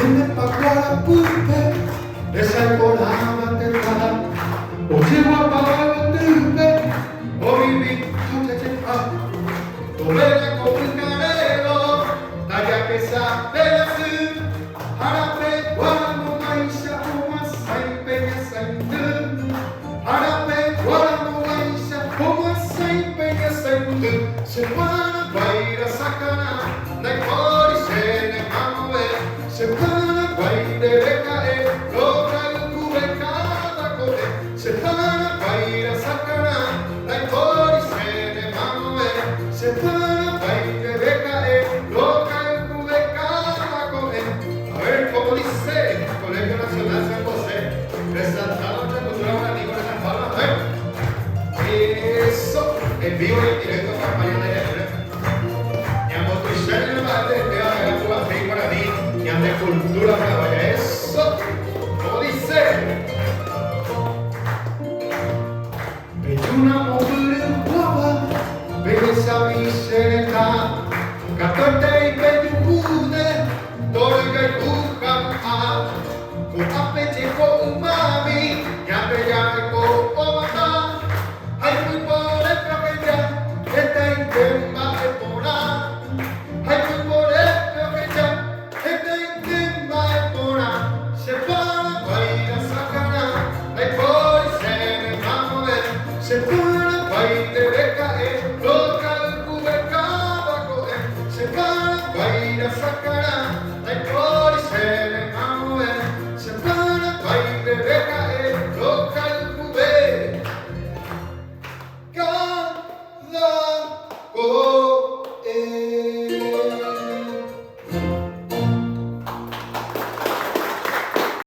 Oiménepa kuarapýpe hesãi porãva tetã ojeguapáva yvotýpe ovivi ha jajepa. Tovéna ko pyharérõ tajapesa pe jasy ha rape guaramo'ãicha omoasãi pe ñasãindy. Ha rape guaramo'ãicha omoasãi pe ñasãindy. Che Paraguái rasakarã ndaipóri chéne mamove. Che Paraguái nde reka'e rohayhuve káda ko'ẽ. Che Paraguái rasakarã ndaipóri chéne mamove. Che Paraguái nde reka'e rohayhuve káda ko'ẽ. A ver cómo dice Colegio Nacional San José, resaltando nuestra cultura guaraní con esas palmas. A ver. Eso, en vivo y en directo campaña de Ñañure. Ñambotuicha ñane mba'e teetéva ha'éva purahéi guarani ñande cultura paraguaya.